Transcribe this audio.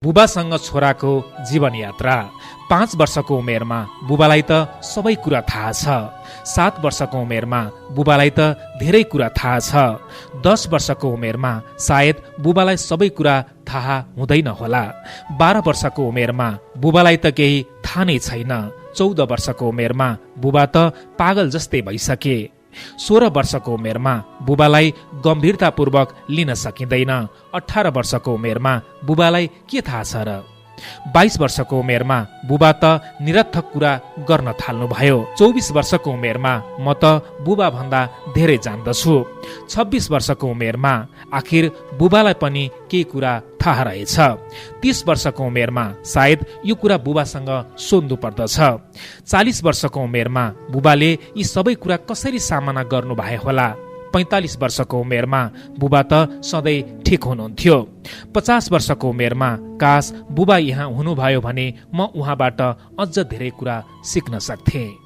बुबासँग छोराको जीवन यात्रा। 5 वर्षको उमेरमा बुबालाई त सबै कुरा थाहा छ। 7 वर्षको उमेरमा बुबालाई त धेरै कुरा थाहा छ। 10 वर्षको उमेरमा सायद बुबालाई सबै कुरा थाहा हुँदैन होला। 12 वर्षको उमेरमा बुबालाई त केही थाहा नै छैन। 14 वर्षको उमेरमा बुबा त पागल जस्तै भइसके। 16 वर्षको उमेरमा बुबालाई गम्भीरतापूर्वक लिन सकिँदैन। 18 वर्षको उमेरमा बुबालाई के थाहा छ र? 22 वर्षको उमेरमा बुबा त निरर्थक कुरा गर्न थाल्नुभयो। 24 वर्षको उमेरमा म त बुबा भन्दा धेरै जान्दछु। 26 वर्षको उमेरमा आखिर बुबालाई पनि केही कुरा थाहा रहेछ। 30 वर्षको उमेरमा सायद यो कुरा बुबासँग सोध्नु पर्दछ। 40 वर्षको उमेरमा बुबाले यी सबै कुरा कसरी सामना गर्नुभए होला। 45 वर्षको उमेरमा बुबा त सधैँ ठिक हुनुहुन्थ्यो। 50 वर्षको उमेरमा काश बुबा यहाँ हुनुभयो भने म उहाँबाट अझ धेरै कुरा सिक्न सक्थेँ।